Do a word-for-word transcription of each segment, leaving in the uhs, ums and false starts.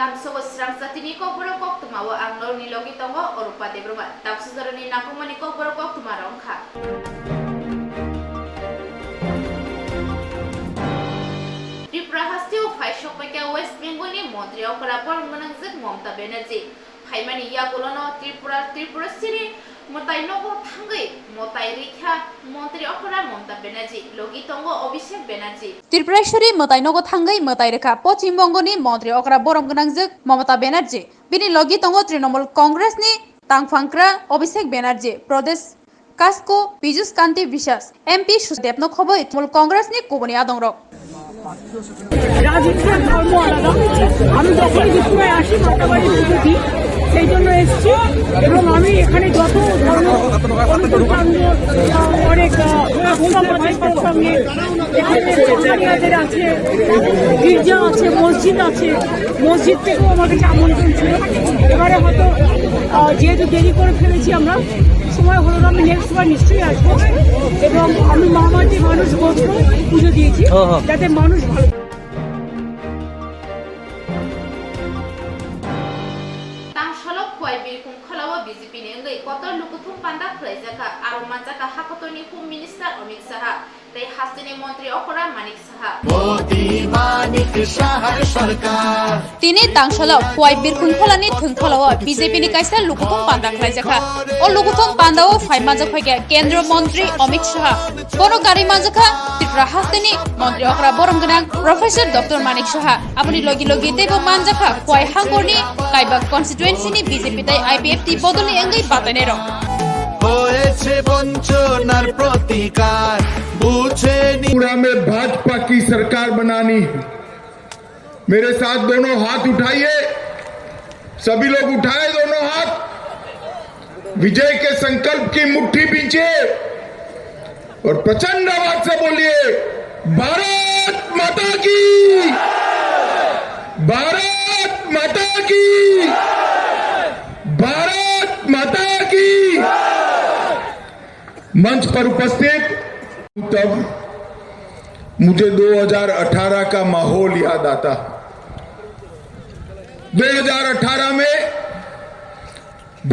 Tamsogo srang jatini kokborok koktwmao ang norokni logi tongo Orupa Debbarma. Tamsujorani nangkukmani kokborok koktwma rok wngkha. Tripura hasteo phaisok paikha West Bengalni montri okra borom gwnangjwk Mamata Banerjee. Phaimani yagulono Tripura, Tripura siri mwtai nogo thangwi mwtai rikha montri okra Mamata Banerjee, logi tongo Abhishek Banerjee. Tripureshwari mwtai nogo thangwi mwtai rwkha Poschim Bongoni montri okra borom gwnangjwk Mamata Banerjee. Bini logi tongo Trinamool Congressni tangphangkra Abhishek Banerjee, Pradesh Kasko Piyush Kanti Biswas, M P Sudeep no khobwi Trinamool Congressni kubuni adongrok. রাজনীতির ধর্ম আলাদা। আমি যখনই দুপুরে আসি, মাতাবাড়ি পুজো দিই, সেই জন্য এসছি। এবং আমি এখানে যত ধর্ম, অনেক, আহ, অনেক, আহ, সমাজের সঙ্গে এখানে রোজারিয়াদের আছে, গির্জা আছে, মসজিদ আছে, মসজিদ থেকেও আমার কাছে আমন্ত্রণ ছিল। এবারে হয়তো, আহ, যেহেতু দেরি করে ফেলেছি আমরা, সময় হলো না, আমি নেক্সট বার নিশ্চয়ই আসবো। এবং আমি মহামাটি মানুষ গোত্র পুজো দিয়েছি, হ্যাঁ, হ্যাঁ। যাতে মানুষ ভালো থাকে। Tang salo Khowai Birkhung kholao B J P ni wngwi kotor lukuthum panda khwlaijakha, aro manjakha hakotorni Home Minister Amit Shah tei hasteni montri okra Manik Saha. Modi Manik Saha sarkar. Tini tang salo Khowai Birkhung kholani thwng kholao B J P ni kaisa lukuthum panda khwlaijakha. O lukuthum pandao phai manjak phaikha Kendra Montri Amit Shah. Bono karwi manjakha Tripura hasteni montri okra borom gwnang Professor Doctor Manik Saha. Aboni logi logi teibo manjakha Khowai hangkorni Kaibak constituency ni B J P tei I P F T bodolni wngwi batainairok. হয়েছে বঞ্চনার প্রতিকার, বুঝে নি। त्रिपुरा में भाजपा की सरकार बनानी है। मेरे साथ दोनों हाथ उठाइए, सभी लोग उठाए दोनों हाथ, विजय के संकल्प की मुट्ठी भींचिए और प्रचंड आवाज से बोलिए, भारत माता की, भारत माता की, भारत माता की। मंच पर उपस्थित, तब मुझे दो हज़ार अठारह का माहौल याद आता। दो हज़ार अठारह में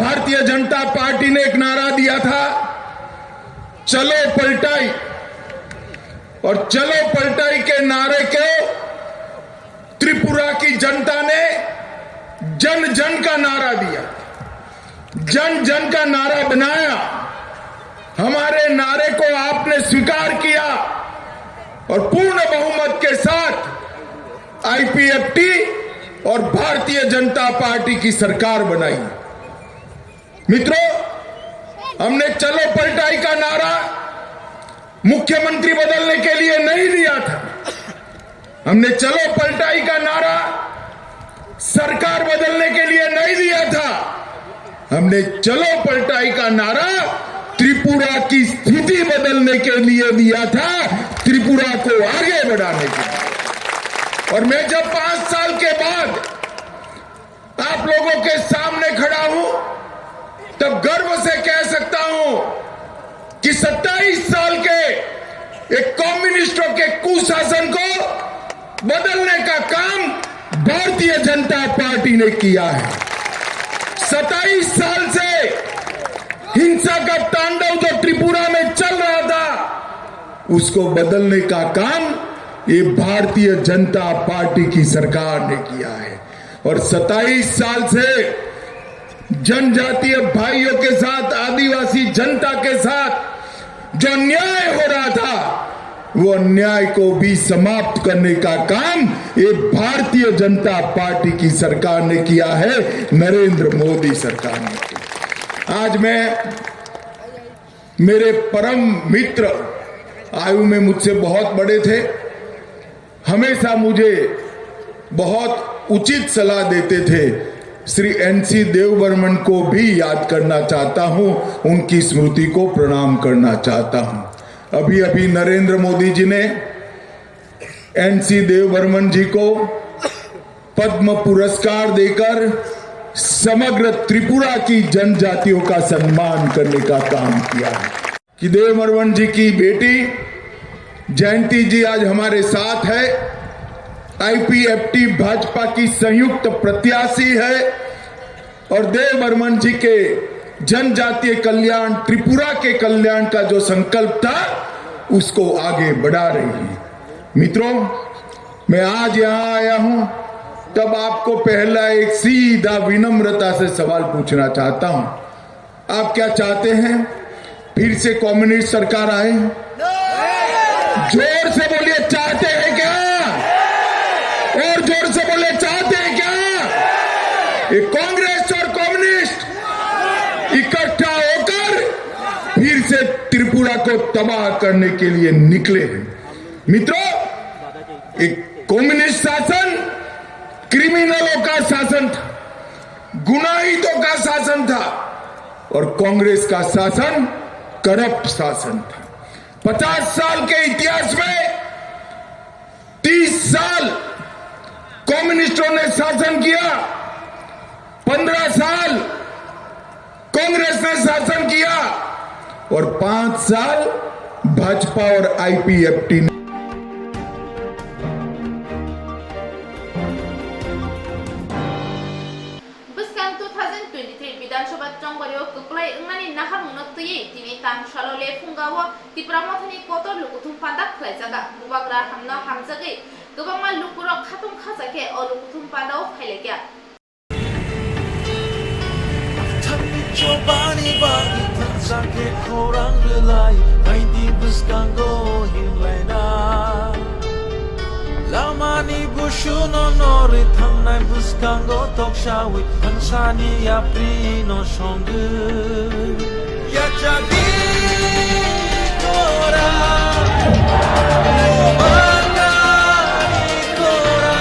भारतीय जनता पार्टी ने एक नारा दिया था, चलो पलटाई। और चलो पलटाई के नारे को त्रिपुरा की जनता ने जन जन का नारा दिया, जन जन का नारा बनाया। हमारे नारे को आपने स्वीकार किया और पूर्ण बहुमत के साथ I P F T और भारतीय जनता पार्टी की सरकार बनाई। मित्रों, हमने चलो पलटाई का नारा मुख्यमंत्री बदलने के लिए नहीं दिया था। हमने चलो पलटाई का नारा सरकार बदलने के लिए नहीं दिया था। हमने चलो पलटाई का नारा त्रिपुरा की स्थिति बदलने के लिए दिया था, त्रिपुरा को आगे बढ़ाने के लिए। और मैं जब पांच साल के बाद आप लोगों के सामने खड़ा हूं, तब गर्व से कह सकता हूं कि सत्ताईस साल के एक कम्युनिस्टों के कुशासन को बदलने का काम भारतीय जनता पार्टी ने किया है। सत्ताईस साल से हिंसा का तांडव जो त्रिपुरा में चल रहा था, उसको बदलने का काम ये भारतीय जनता पार्टी की सरकार ने किया है। और सत्ताईस साल से जनजातीय भाइयों के साथ, आदिवासी जनता के साथ जो अन्याय हो रहा था, वो अन्याय को भी समाप्त करने का काम ये भारतीय जनता पार्टी की सरकार ने किया है, नरेंद्र मोदी सरकार ने किया। आज मैं, मेरे परम मित्र आयु में मुझसे बहुत बड़े थे, हमेशा मुझे बहुत उचित सलाह देते थे। श्री एन सी देववर्मन को भी याद करना चाहता हूं, उनकी स्मृति को प्रणाम करना चाहता हूं। अभी अभी नरेंद्र मोदी जी ने एन सी देववर्मन जी को पद्म पुरस्कार देकर समग्र त्रिपुरा की जनजातियों का सम्मान करने का काम किया है। कि देववर्मन जी की बेटी जयंती जी आज हमारे साथ है। आईपीएफटी भाजपा की संयुक्त प्रत्याशी है और देव बर्मन जी के जनजातीय कल्याण, त्रिपुरा के कल्याण का जो संकल्प था, उसको आगे बढ़ा रही है। मित्रों, मैं आज यहाँ आया हूँ, तब आपको पहला एक सीधा विनम्रता से सवाल पूछना चाहता हूँ। आप क्या चाहते हैं? फिर से कम्युनिस्ट सरकार आए? जोर से बोलिए, चाहते हैं क्या? और जोर से बोलिए, चाहते हैं क्या? ये कांग्रेस और कम्युनिस्ट इकट्ठा होकर फिर से त्रिपुरा को तबाह करने के लिए निकले हैं। मित्रों, एक कम्युनिस्ट शासन क्रिमिनलों का शासन था, गुनाहितों का शासन था और कांग्रेस का शासन करप्ट शासन था। पचास साल के इतिहास में तीस साल कम्युनिस्टों ने शासन किया, पन्द्रह साल कांग्रेस ने शासन किया और पांच साल भाजपा और आईपीएफटी ने। Bwskang two thousand twenty-three Bidhan Sabha chongbario kwplai wngmani naharmungno twiwi tini tang salo le phungao Tipra Mothani kotor lukuthum panda khlaijaga. Bubagra hamno hamjagwi kwbangma lukurok khatung khacha khe o lukuthum pandao phailaikha. Thangni chobani bagwi thangsa khe khorang rwlai, aidi bwskango himlaina. Lamani busuno norwi thangnai bwskango toksawi thangsani yaprino songwi. Yachadi kora, umarnani kora.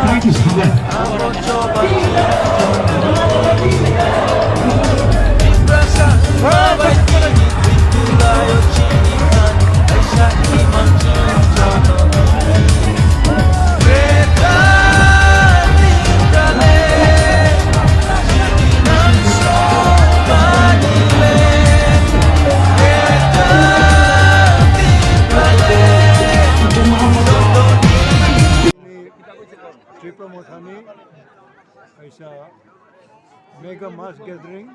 Thank you so much. Tipra Mothani kaisa mega mass gathering,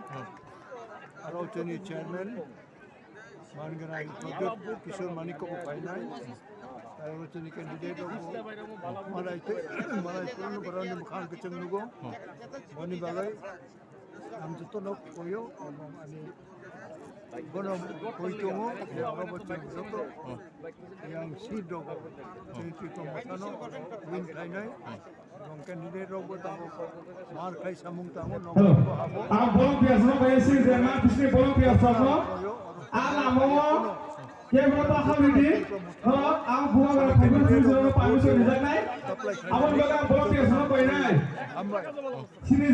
aro chini chairman, Manganai Pradyot Kishore Manik ko phainai. Aro chini candidate rok malai te, malai te borok ni bwkhang kwchwng nugo. Boni bagwi ang joto no koyo, ani bono koi tongo, abo chwng joto yang seat rok chini Tipra Mothano win khainai. Ebong candidate rok bo tongo, mar khai samung tongo, nok Hello. Ang volunteers no bai si je ma bisni volunteers rok no. Ang amo ke mo ta ha bidi. Hello, ang buga bai phaibu si je no permission rijak nai. Abo ni bagwi ang volunteers no bai nai. Sini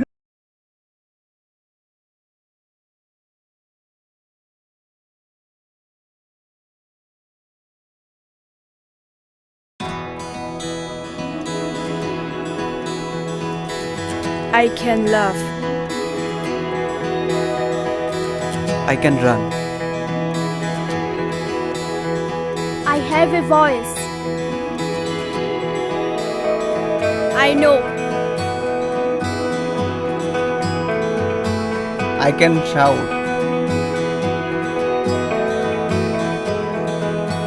I can laugh. I can run. I have a voice. I know. I can shout.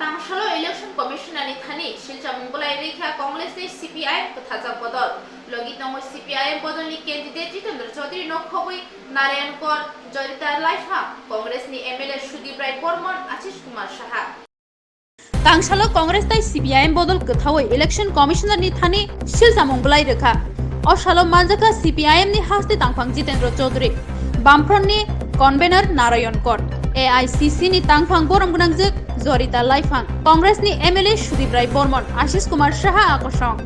Tangsalo Election Commissioner ni thani silchamung bolai rikha Congress tei C P I M kwthajak bodol. Logi tongo C P I M bodolni candidate Jitendra Chaudhary no khobwi Narayan Kor, Jorita Laiphang, Congress ni M L A Sudip Rai Bormon, Ashish Kumar Saha. Tangsalo Congress tei C P I M bodol kwthawi Election Commissioner ni thani silchamung bolai rikha. O salo manjakha C P I M ni haste tangphang Jitendra Chaudhary, Bamfront ni convener Narayan Kor, A I C C ni tangphang borom gwnangjwk Jorita Laiphang, Congress ni M L A Sudip Rai Bormon, Ashish Kumar Saha akosong.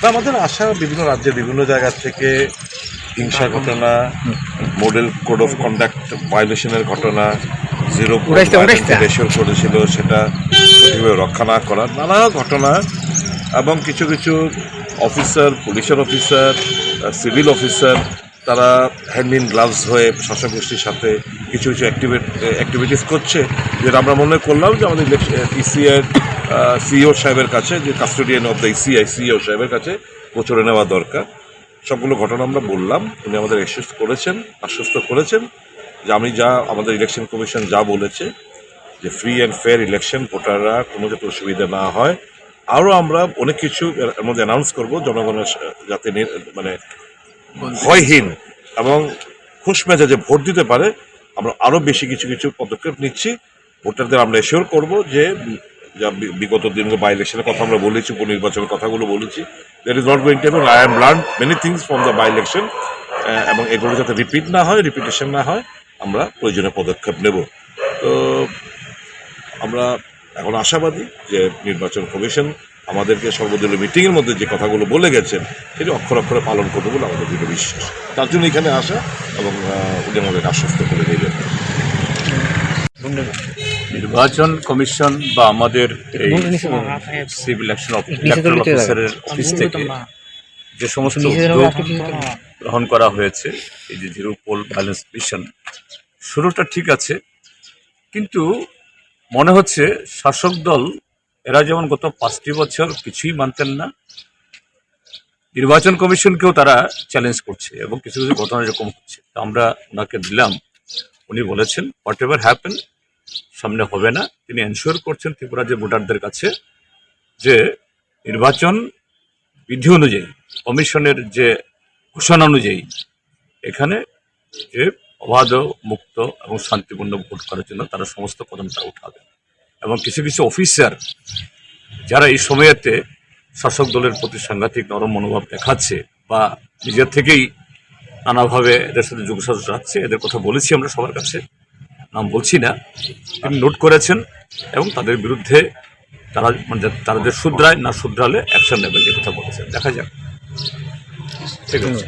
তা আমাদের আশা বিভিন্ন রাজ্যে বিভিন্ন জায়গা থেকে হিংসা ঘটনা, model code of conduct ভায়োলেশনের ঘটনা, জিরো উঠাইছে, উঠাইছে। রেশিও করেছিল সেটা সঠিকভাবে রক্ষা না করা, নানা ঘটনা এবং কিছু কিছু অফিসার, পুলিশের অফিসার, সিভিল অফিসার, তারা হ্যান্ড ইন গ্লাভস হয়ে শাসক গোষ্ঠীর সাথে কিছু কিছু অ্যাক্টিভিটিস করছে, যেটা আমরা মনে করলাম যে আমাদের ইসিআই সিইও সাহেবের কাছে, যে custodian of the ECI CEO সাহেবের কাছে গোচরে নেওয়া দরকার। সবগুলো ঘটনা আমরা বললাম, উনি আমাদের অ্যাসিস্ট করেছেন, আশ্বস্ত করেছেন যে আমি যা, আমাদের ইলেকশন কমিশন যা বলেছে যে ফ্রি অ্যান্ড ফেয়ার ইলেকশন, ভোটাররা কোনো যাতে অসুবিধা না হয়, আরও আমরা অনেক কিছু এর, এর মধ্যে অ্যানাউন্স করব, জনগণের সা-, যাতে নি-, মানে ভয়হীন এবং খুশ মেজাজে ভোট দিতে পারে। আমরা আরও বেশি কিছু কিছু পদক্ষেপ নিচ্ছি। ভোটারদের আমরা অ্যাসিওর করব যে, উম, যা বি-, বিগত দিনগুলো বাই ইলেকশনের কথা আমরা বলেছি, উপনির্বাচনের কথাগুলো বলেছি, there is not going to happen. I am learned many things from the by election, আহ, এবং এগুলো যাতে রিপিট না হয়, রিপিটেশন না হয়, আমরা প্রয়োজনীয় পদক্ষেপ নেব। তো আমরা এখন আশাবাদী যে নির্বাচন কমিশন আমাদেরকে সর্বদলীয় মিটিং এর মধ্যে যে কথাগুলো বলে গেছেন, সেটি অক্ষরে অক্ষরে পালন করবে বলে আমাদের দৃঢ় বিশ্বাস। তার জন্য এখানে আসা এবং, আহ, উনি আমাদেরকে আশ্বস্ত করে দিলেন। নির্বাচন কমিশন বা আমাদের এই সিভিল ইলেকশন অফ-, ইলেকটরাল অফিসারের অফিস থেকে যে সমস্ত উদ্যোগ গ্রহণ করা হয়েছে, এই যে জিরো পোল ভায়োলেন্স মিশন, শুরুটা ঠিক আছে, কিন্তু মনে হচ্ছে শাসক দল এরা যেমন গত পাঁচটি বছর কিছুই মানতেন না, নির্বাচন কমিশনকেও তারা চ্যালেঞ্জ করছে এবং কিছু কিছু ঘটনা এরকম হচ্ছে। তো আমরা ওনাকে দিলাম, উনি বলেছেন, হোয়াট এভার হ্যাপেন, সামনে হবে না। তিনি এনশিওর করছেন ত্রিপুরা যে ভোটারদের কাছে যে নির্বাচন বিধি অনুযায়ী, কমিশনের যে ঘোষণা অনুযায়ী এখানে যে অবাধ, মুক্ত এবং শান্তিপূর্ণ ভোট করার জন্য তারা সমস্ত কদম তারা উঠাবে। এবং কিছু কিছু অফিসার যারা এই সময়তে শাসক দলের প্রতি সাংঘাতিক নরম মনোভাব দেখাচ্ছে বা নিজের থেকেই নানাভাবে এদের সাথে যোগাযোগ রাখছে, এদের কথা বলেছি আমরা সবার কাছে, নাম বলছি না, তিনি নোট করেছেন এবং তাদের বিরুদ্ধে তারা, মানে, তারা যে শুধরায় না শুধরালে অ্যাকশন নেবেন, এই কথা বলেছেন। দেখা যাক। ঠিক আছে।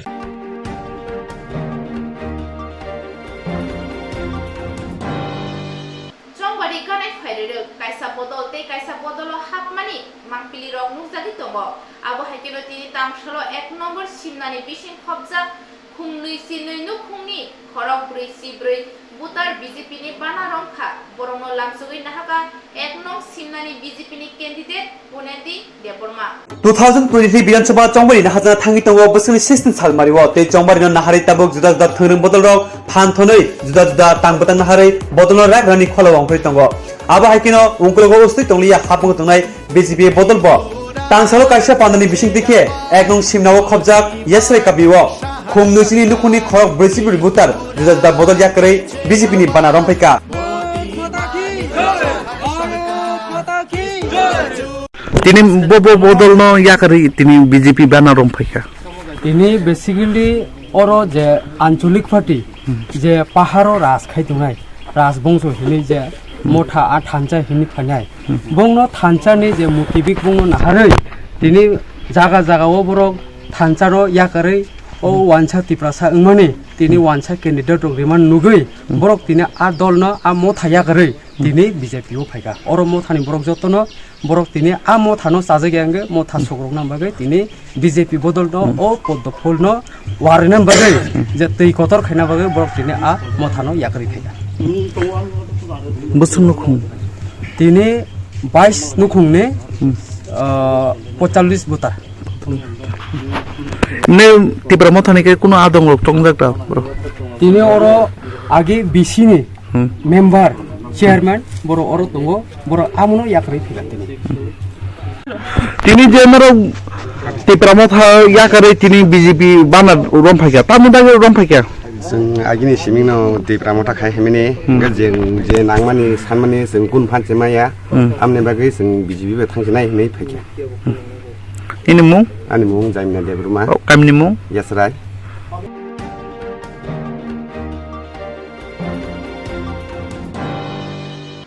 Chongbari ganai phairwrwk kaisa bodol tei kaisa bodolo hapmani mangpilirok nukjagwi tongo. Abo hai kheno tini tangsalo ek nombor simnani bising khopjak khumnwi chinwi nukhungni khorok brwi chibrwi butar B J P ni bana romkha. Borokno lamsogwi nahaka ek nong simnani B J P ni candidate Puneti Debbarma. Two thousand twenty-three Bidhan Sabha chongmani nahajana thangwi tongo bwswkni sixteen salmario tei chongmarino naharwi tabuk juda juda thwngrwng bodolrok phan thwnwi juda juda tang bwtang naharwi bodolno ragrani kholo wngwi tongo. Abo hai kheno ungkologo ustwi tongliya hapung tongnai B J P bodol bo. Tangsalo kaisa pandani bisingtwi khe ek nong simnao khopjak Yesrai Kabio. Khum nwi chini nukhungni khorok brwi chibrwi butar juda juda bodol yakarwi B J P ni bana romphaikha. Tini bo, bo bodolno yakarwi tini B J P bana romphaikha. Tini basically oro je Anchalik party, je paharo raj khai tongnai, rajbongso hinwi je motha a thansa hinwi phainai, bongno thansani je mutibik bongno naharwi tini jaga jagao borok thansano yakarwi o wansa Tiprasa wngmani tini wansa candidate rok rimani nugwi borok tini a dolno a motha yakarwi tini B J P o phaikha. Oro mothani borok jotono borok tini a mothano chajagya hwnkhe motha sukrukna bagwi tini B J P bodolno o poddo phulno warina bagwi je twi kotor khaina bagwi borok tini a mothano yakarwi phaikha. Bwswk nukhung? Tini bais nukhungni, ah, poitallis buta. Ne Tipra mothani khe kuno adong rok tongjak da bro? Tini oro agi B C ni Hmm. member, chairman, borok oro tongo, borok amono yakarwi phaikha tini. Tini je norok Tipra motha yakarwi tini B J P bana romphaikha, tamni bagwi romphaikha? Chwng agini simingno Tipra motha khai himani, Hmm. hwnkhe je, je nangmani sanmani chwng kun phan se maya, Hmm. amni bagwi chwng B J P bai thangsinai hinwi phaikha. Nini mung? Ani mung Jaimina Debbarma. O, kamini mung? Yasrai.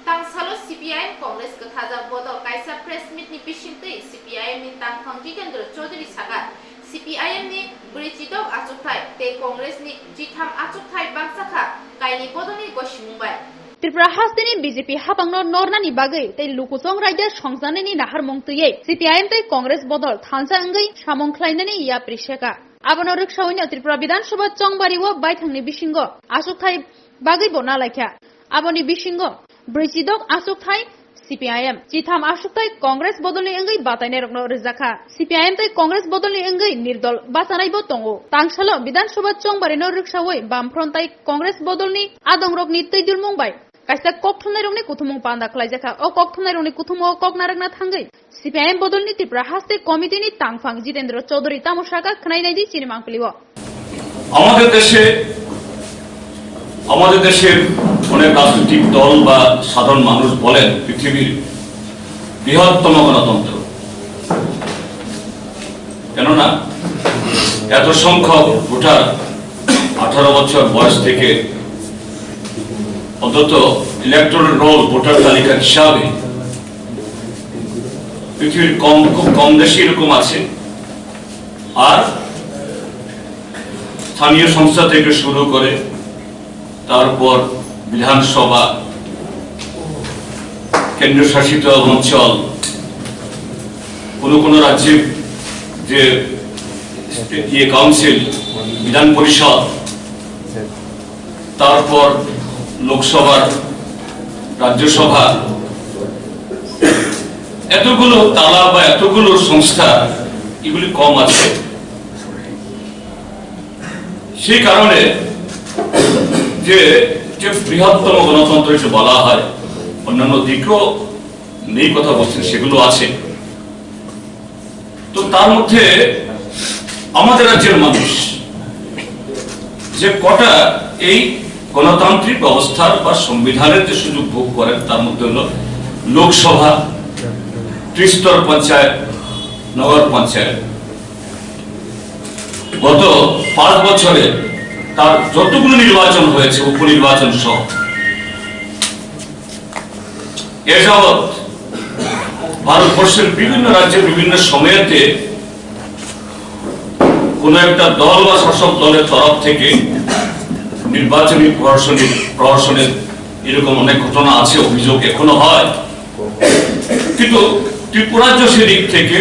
Tangsalo C P I M Congress kwthajak bodol kaisa press meet ni bisingtwi C P I M ni tangphang Jitendra Chaudhary sakha, C P I M ni brwichidok achukthai tei Congress ni chitham achukthai bangsa kha kainwi bodolni gosimung bai. Tripura hasteni B J P hapangno nornani bagwi tei lukuchong raida songchanani naharmung twiwi C P I M tei Congress bodol thansa wngwi samung khlainani yapri seka. Abono rwksaoino Tripura Bidhan Sabha chongbario baithangni bisingo achukthai bagwi bo nalaikha. Aboni bisingo brwichidok achukthai C P I M, chitham achukthai Congress bodolni wngwi batainairokno rwjakha. C P I M tei Congress bodolni wngwi nirdol bachanaibo tongo. Tangsalo Bidhan Sabha chongbarino rwksawi Bamfront tei Congress bodolni adongrokni twidulmung bai kaisa kok thumnairokni kuthumung panda khlaijakha. O kok thumnairokni kuthumungo kok narwkna thangwi C P I M Bodolni Tripura Haste Committee-ni tangphang Jitendra Chaudhary tamo sakha, khwnai naidi chini mangpili-o. আমাদের দেশে, আমাদের দেশের অনেক রাজনৈতিক দল বা সাধারণ মানুষ বলেন পৃথিবীর বৃহত্তম গণতন্ত্র। কেননা এত সংখ্যক ভোটার আঠারো বছর বয়স থেকে অন্তত ইলেকটোরাল রোল, ভোটার তালিকার হিসাবে পৃথিবীর কম, খুব কম দেশে এরকম আছে। আর স্থানীয় সংস্থা থেকে শুরু করে তারপর বিধানসভা, কেন্দ্রশাসিত অঞ্চল, কোনো কোনো রাজ্যে যে ইয়ে কাউন্সিল, বিধান পরিষদ, তারপর লোকসভার, রাজ্যসভা, এতগুলো তালা বা এতগুলো সংস্থা, এগুলি কম আছে। সেই কারণে যে, যে বৃহত্তম গণতন্ত্র যে বলা হয়, অন্যান্য দিকেও নেই কথা বলছেন, সেগুলো আছে। তো তার মধ্যে আমাদের রাজ্যের মানুষ যে কটা এই গণতান্ত্রিক ব্যবস্থার বা সংবিধানের যে সুযোগ ভোগ করেন, তার মধ্যে হলো লোকসভা, ত্রিস্তর পঞ্চায়েত, নগর পঞ্চায়েত। গত পাঁচ বছরে তার যতগুলো নির্বাচন হয়েছে, উপনির্বাচন সহ, এ যাবৎ ভারতবর্ষের বিভিন্ন রাজ্যে বিভিন্ন সময়তে কোনো একটা দল বা শাসক দলের তরফ থেকে নির্বাচনী প্রহসনের, প্রহসনের এরকম অনেক ঘটনা আছে, অভিযোগ এখনো হয়। কিন্তু ত্রিপুরাজ্য সেদিক থেকে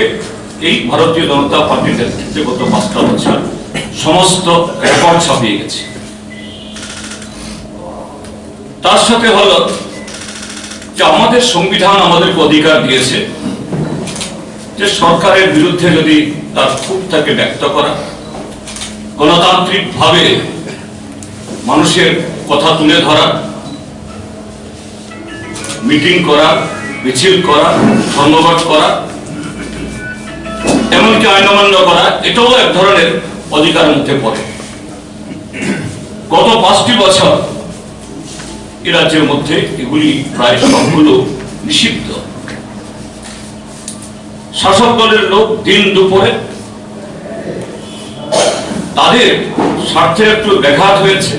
এই ভারতীয় জনতা পার্টির নেতৃত্বে গত পাঁচটা বছর সমস্ত রেকর্ড ছাপিয়ে গেছে। তার সাথে হলো যে আমাদের সংবিধান আমাদেরকে অধিকার দিয়েছে যে সরকারের বিরুদ্ধে যদি তার ক্ষোভ থাকে ব্যক্ত করা, গণতান্ত্রিকভাবে মানুষের কথা তুলে ধরা, মিটিং করা, মিছিল করা, ধর্মঘট করা, এমনকি আইন অমান্য করা, এটাও এক ধরনের অধিকারের মধ্যে পড়ে। গত পাঁচটি বছর এ রাজ্যের মধ্যে এগুলি প্রায় সবগুলো নিষিদ্ধ। শাসক দলের লোক দিন দুপুরে তাদের স্বার্থে একটু ব্যাঘাত হয়েছে,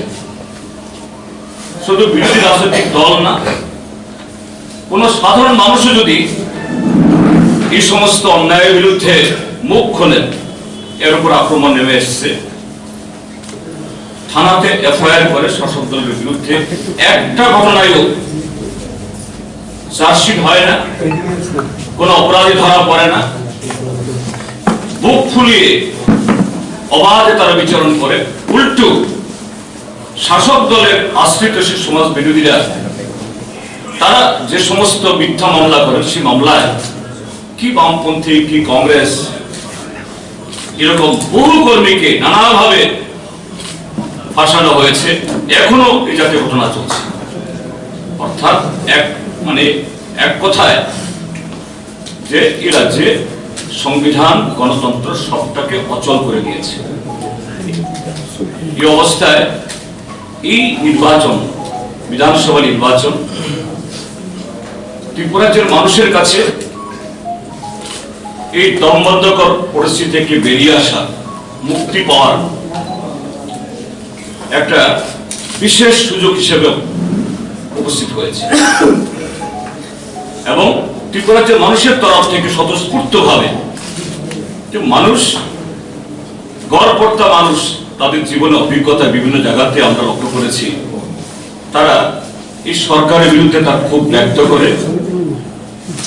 শুধু বিরোধী রাজনৈতিক দল না, কোনো সাধারণ মানুষও যদি এই সমস্ত অন্যায়ের বিরুদ্ধে মুখ খোলেন, এর উপর আক্রমণ নেমে এসছে, থানাতে এফআইআর করে শাসক দলের বিরুদ্ধে একটা ঘটনায়ও চার্জশিট হয় না, কোনো অপরাধী ধরা পড়ে না, বুক ফুলিয়ে অবাধে তারা বিচরণ করে। উল্টো শাসক দলের আশ্রিত সে সমাজ বিরোধীরা তারা যে সমস্ত মিথ্যা মামলা করেন, সেই মামলায় কি বামপন্থী, কি কংগ্রেস, এরকম বহু কর্মীকে নানাভাবে ফাঁসানো হয়েছে। এখনো এই জাতীয় ঘটনা চলছে। অর্থাৎ এক, মানে, এক কথায় যে এই রাজ্যে সংবিধান, গণতন্ত্র সবটাকে অচল করে দিয়েছে। এই অবস্থায় এই নির্বাচন, বিধানসভা নির্বাচন ত্রিপুরাজ্যের মানুষের কাছে এই দমবন্ধকর পরিস্থিতি থেকে বেরিয়ে আসা, মুক্তি পাওয়ার একটা বিশেষ সুযোগ হিসেবে উপস্থিত হয়েছে। এবং ত্রিপুরাজ্যের মানুষের তরফ থেকে স্বতঃস্ফূর্তভাবে যে মানুষ, গড়পড়তা মানুষ, তাদের জীবনে অভিজ্ঞতা বিভিন্ন জায়গাতে আমরা লক্ষ্য করেছি, তারা এই সরকারের বিরুদ্ধে তার ক্ষোভ ব্যক্ত করে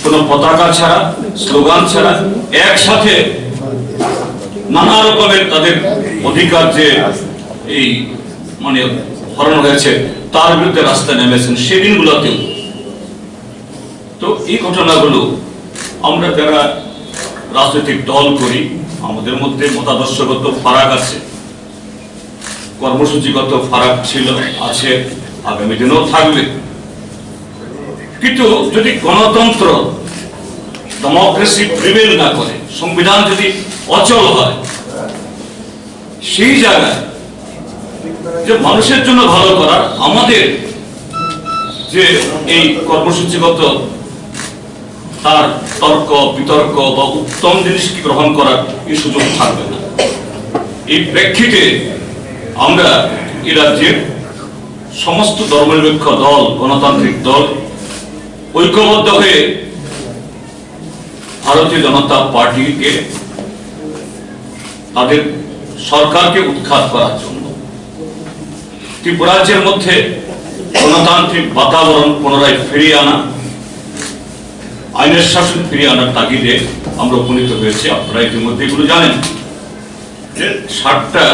কোনো পতাকা ছাড়া, স্লোগান ছাড়া একসাথে নানা রকমের তাদের অধিকার যে এই, মানে, হরণ হয়েছে, তার বিরুদ্ধে রাস্তায় নেমেছেন সেদিনগুলোতেও। তো এই ঘটনাগুলো আমরা যারা রাজনৈতিক দল করি, আমাদের মধ্যে মতাদর্শগত ফারাক আছে, কর্মসূচিগত ফারাক ছিল, আছে, আগামী দিনেও থাকবে। কিন্তু যদি গণতন্ত্র, ডেমোক্রেসি প্রিভেল না করে, সংবিধান যদি অচল হয়, সেই জায়গায় যে মানুষের জন্য ভালো করার আমাদের যে এই কর্মসূচিগত তার তর্ক বিতর্ক বা উত্তম জিনিস কি গ্রহণ করার এই সুযোগ থাকবে না। এই প্রেক্ষিতে আমরা এই রাজ্যের সমস্ত ধর্মনিরপেক্ষ দল, গণতান্ত্রিক দল ঐক্যবদ্ধ হয়ে ভারতীয় জনতা পার্টিকে তাদের সরকারকে উৎখাত করার জন্য ত্রিপুরাজ্যের মধ্যে গণতান্ত্রিক বাতাবরণ পুনরায় ফিরিয়ে আনা, আইনের শাসন ফিরিয়ে আনার তাগিদে আমরা উপনীত হয়েছি। আপনারা ইতিমধ্যে এগুলো জানেন যে সাতটা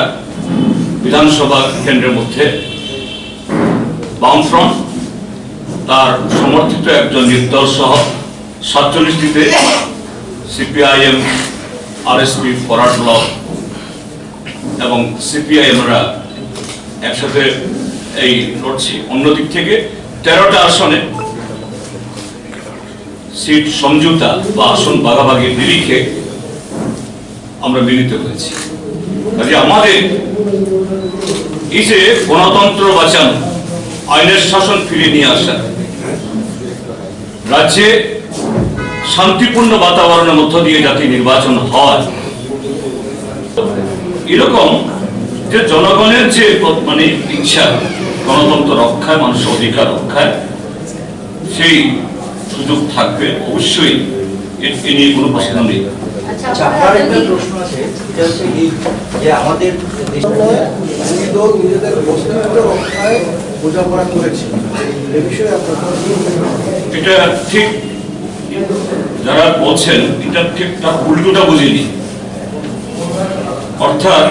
বিধানসভা কেন্দ্রের মধ্যে বামফ্রন্ট, তার সমর্থিত একজন নির্দল সহ সাতচল্লিশটিতে সিপিআইএম, আরএসপি, ফরওয়ার্ড ব্লক এবং সিপিআইএমরা একসাথে এই লড়ছি। অন্যদিক থেকে তেরোটা আসনে সিট সমঝোতা বা আসন ভাগাভাগির নিরিখে আমরা মিলিত হয়েছি। কাজে আমাদের এই যে গণতন্ত্র বাঁচানো, আইনের শাসন ফিরিয়ে নিয়ে আসা, রাজ্যে শান্তিপূর্ণ বাতাবরণের মধ্য দিয়ে যাতে নির্বাচন হয়, এরকম যে জনগণের যে মানে ইচ্ছা গণতন্ত্র রক্ষায়, মানুষের অধিকার রক্ষায়, সেই সুযোগ থাকবে অবশ্যই। এ এ নিয়ে কোনো প্রশ্ন নেই। আচ্ছা, আপনার একটা প্রশ্ন আছে, এটা হচ্ছে এই যে আমাদের দেশে বিরোধী দল নিজেদের অস্তিত্ব রক্ষায় বোঝাপড়া করেছে, এ বিষয়ে আপনার কোনো মতামত? এটা ঠিক, যারা বলছেন এটা ঠিক তার উল্টোটা বুঝিনি। অর্থাৎ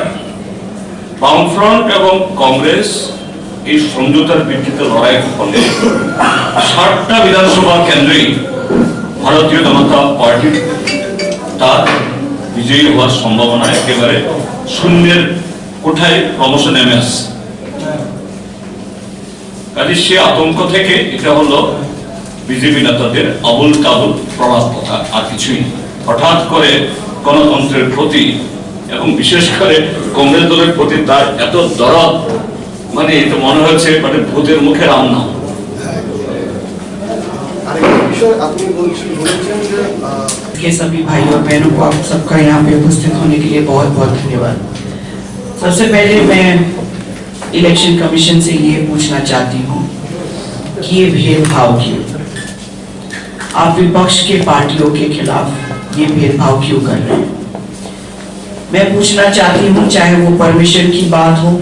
বামফ্রন্ট এবং কংগ্রেস এই সমঝোতার ভিত্তিতে লড়াই করলে সাতটা বিধানসভা কেন্দ্রেই ভারতীয় জনতা পার্টির তার বিজয়ী হওয়ার সম্ভাবনা একেবারে শূন্যের কোঠায় ক্রমশ নেমে আসছে। কাজে সে আতঙ্ক থেকে এটা হলো বিজেপি নেতাদের আবুল তাবুল প্রলাপ কথা, আর কিছুই না। হঠাৎ করে গণতন্ত্রের প্রতি এবং বিশেষ করে কংগ্রেস দলের প্রতি তার এত দরদ, মানে এটা মনে হচ্ছে মানে ভূতের মুখে রাম নাম। আরেকটা বিষয় আপনি বলছেন, বলেছেন যে, আহ, के सभी भाई और बहनों को, आप सबका यहाँ पे उपस्थित होने के लिए बहुत बहुत धन्यवाद। सबसे पहले मैं इलेक्शन कमीशन से ये पूछना चाहती हूँ कि ये भेदभाव क्यों? आप विपक्ष के पार्टियों के खिलाफ ये भेदभाव क्यों कर रहे हैं? मैं पूछना चाहती हूँ, चाहे वो परमिशन की बात हो,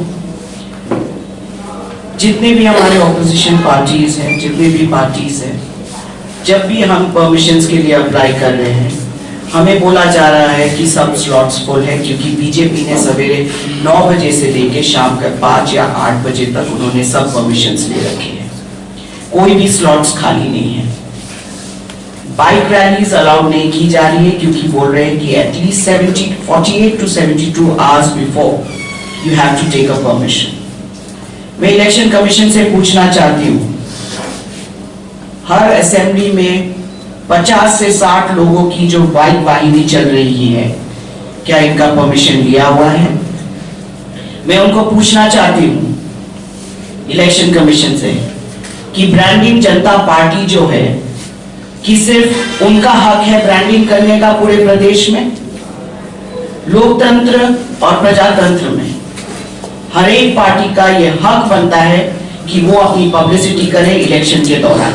जितने भी हमारे ऑपोजिशन पार्टीज हैं, जितने भी पार्टीज हैं, जब भी हम परमिशंस के लिए अप्लाई कर रहे हैं, हमें बोला जा रहा है कि सब स्लॉट्स फुल है, क्योंकि बीजेपी ने सवेरे नौ बजे से लेके शाम का पाँच या आठ बजे तक उन्होंने सब परमिशंस ले रखे हैं, कोई भी स्लॉट्स खाली नहीं है। बाइक रैलीज अलाउड नहीं की जा रही है, क्योंकि बोल रहे हैं कि at least seventy, forty eight to seventy two hours before you have to take a permission। मैं इलेक्शन कमीशन से पूछना चाहती हूँ, हर असेंबली में पचास से साठ लोगों की जो बाइक वाहिनी चल रही है, क्या इनका परमिशन लिया हुआ है? मैं उनको पूछना चाहती हूँ इलेक्शन कमीशन से कि ब्रांडिंग जनता पार्टी जो है, कि सिर्फ उनका हक है ब्रांडिंग करने का पूरे प्रदेश में? लोकतंत्र और प्रजातंत्र में हर एक पार्टी का यह हक बनता है कि वो अपनी पब्लिसिटी करे इलेक्शन के दौरान।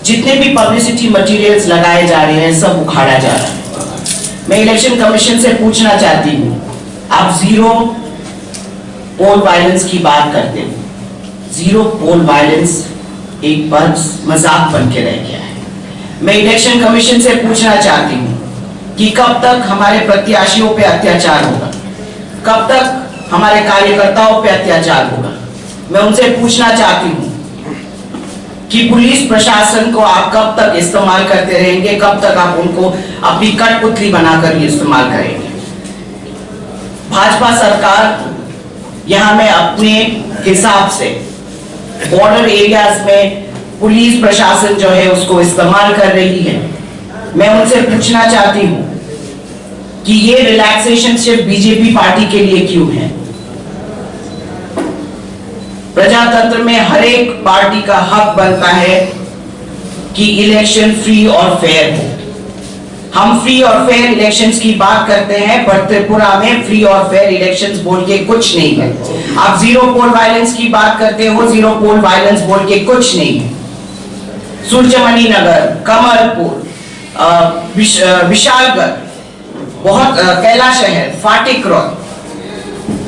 जितने भी पब्लिसिटी मटेरियल्स लगाए जा रहे हैं, सब उखाड़ा जा रहा है। मैं इलेक्शन कमीशन से पूछना चाहती हूँ, आप जीरो पोल वायलेंस की बात करते हो, जीरो पोल वायलेंस एक बस मजाक बन के रह गया है। मैं इलेक्शन कमीशन से पूछना चाहती हूँ कि कब तक हमारे प्रत्याशियों पे अत्याचार होगा, कब तक हमारे कार्यकर्ताओं पे अत्याचार होगा। मैं उनसे पूछना चाहती हूँ कि पुलिस प्रशासन को आप कब तक इस्तेमाल करते रहेंगे, कब तक आप उनको अपनी कठपुतली बनाकर इस्तेमाल करेंगे? भाजपा सरकार यहाँ में अपने हिसाब से बॉर्डर एरियाज में पुलिस प्रशासन जो है उसको इस्तेमाल कर रही है। मैं उनसे पूछना चाहती हूँ कि ये रिलैक्सेशन सिर्फ बीजेपी पार्टी के लिए क्यों है? प्रजातंत्र में हर एक पार्टी का हक बनता है कि इलेक्शन फ्री और फेयर हो। हम फ्री और फेयर इलेक्शंस की बात करते हैं, पर त्रिपुरा में फ्री और फेयर इलेक्शंस बोल के कुछ नहीं है। आप जीरो पोल वायलेंस की बात करते हो, जीरो पोल वायलेंस बोल के कुछ नहीं है। सूर्यमणि नगर, कमलपुर, अ, विश-, अ, विशालगढ़, बहुत, अ, कैलाश है, फाटिक रोड,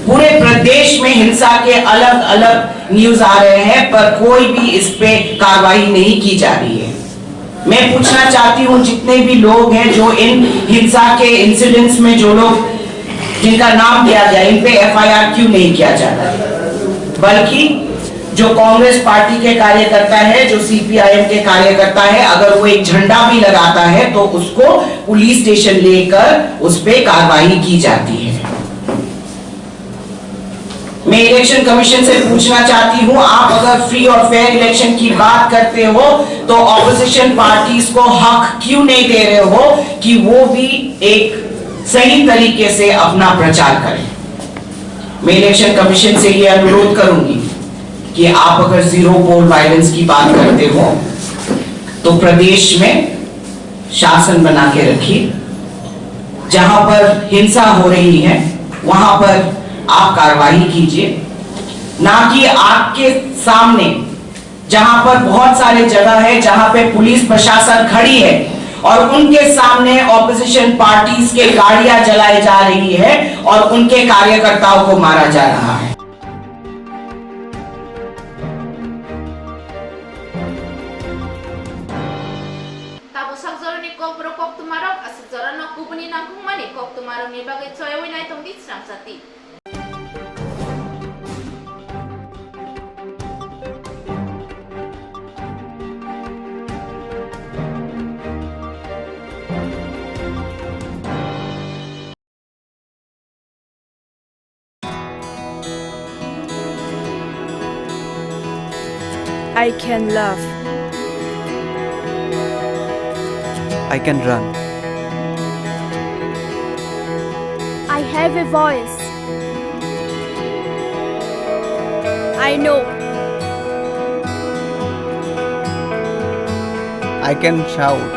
पूरे प्रदेश में हिंसा के अलग-अलग न्यूज आ रहे हैं, पर कोई भी इस पे कार्रवाई नहीं की जा रही है। मैं पूछना चाहती हूँ, जितने भी लोग हैं जो इन हिंसा के इंसिडेंट्स में, जो लोग, जिनका नाम लिया गया, इन पे एफआईआर क्यों नहीं किया जाता है, बल्कि जो कांग्रेस पार्टी के कार्यकर्ता है, जो सीपीआईएम के कार्यकर्ता है, अगर वो एक झंडा भी लगाता है तो उसको पुलिस स्टेशन लेकर उस पे कार्रवाई की जाती है। मैं इलेक्शन कमीशन से पूछना चाहती हूँ, आप अगर फ्री और फेयर इलेक्शन की बात करते हो तो ऑपोजिशन पार्टीज को हक क्यों नहीं दे रहे हो कि वो भी एक सही तरीके से अपना प्रचार करें? मैं इलेक्शन कमीशन से ये अनुरोध करूंगी कि आप अगर जीरो पोल वायलेंस की बात करते हो तो प्रदेश में शासन बना के रखिए। जहां पर हिंसा हो रही है वहां पर आप कार्रवाई कीजिए, ना कि आपके सामने, जहां पर बहुत सारे जगह है जहां पे पुलिस प्रशासन खड़ी है और उनके सामने ऑपोजिशन पार्टीज के गाड़ियां जलाई जा रही है और उनके कार्यकर्ताओं को मारा जा रहा है। Tabuk sak jorani kokborok koktwmarok aswk jorano kubuni nangkukmani koktwmarokni bagwi choyawi naitongdi sramsati. I can laugh. I can run. I have a voice. I know. I can shout.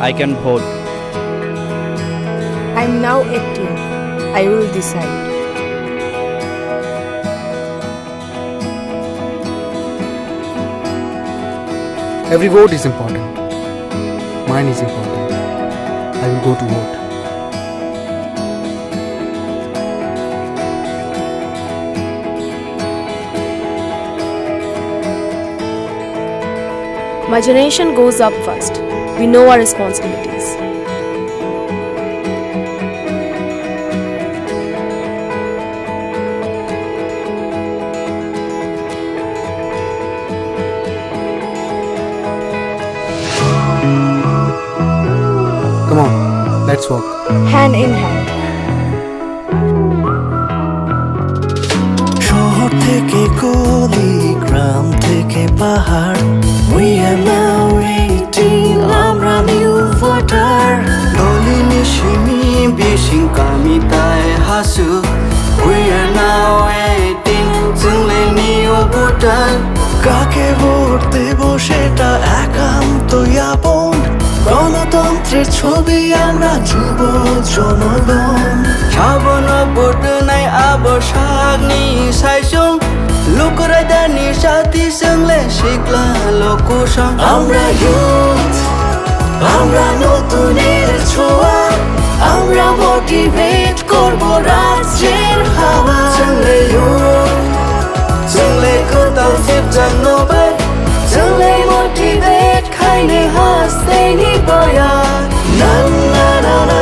I can vote. I'm now eighteen. I will decide. Every vote is important. Mine is important. I will go to vote. My generation goes up first. We know our responsibilities. Come on, let's walk. Hand in hand. শহর থেকে গলি, গ্রাম থেকে পাহাড়, we are now eighteen, আমরা new voter. Dolini simi bising kami tai hasu, we are now eighteen, chwng le new voter. কাকে ভোট দেব সেটা একান্ত আপন। গণতন্ত্রের ছবি আমরা যুব জনগণ। Sabono vote rwnai abo sakni saichung. Luku raidani sati chwng le sikla lokusong. আমরা youth, আমরা নতুনের ছোঁয়া, আমরা motivate করব রাজ্যের হাওয়া। Chwng le youth, chwng le kwtal sipjakno bai, chwng le motivate khaini hasteni boya. Na, na, na.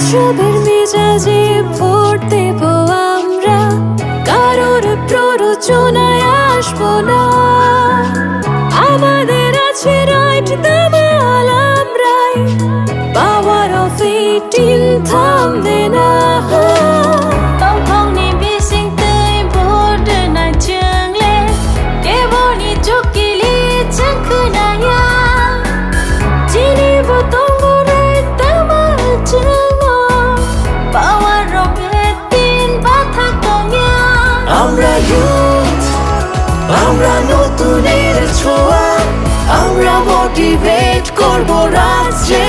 উৎসবের মেজাজে ভোট দেব আমরা, কারোর প্ররোচনায় আসবো না। আমাদের আছে রাইট, দামাল আমরাই, পাওয়ার অফ এইটিন থামবে না। Tongthokni bisingtwi vote rwnai chwngle, keboni chukili chwng khwnaya. Chini bo tongo right, damal chwngo, power rok eighteen bathak tongya. আমরা ইউথ, আমরা নতুনের ছোঁয়া, আমরা মোটিভেট করব রাজ্যে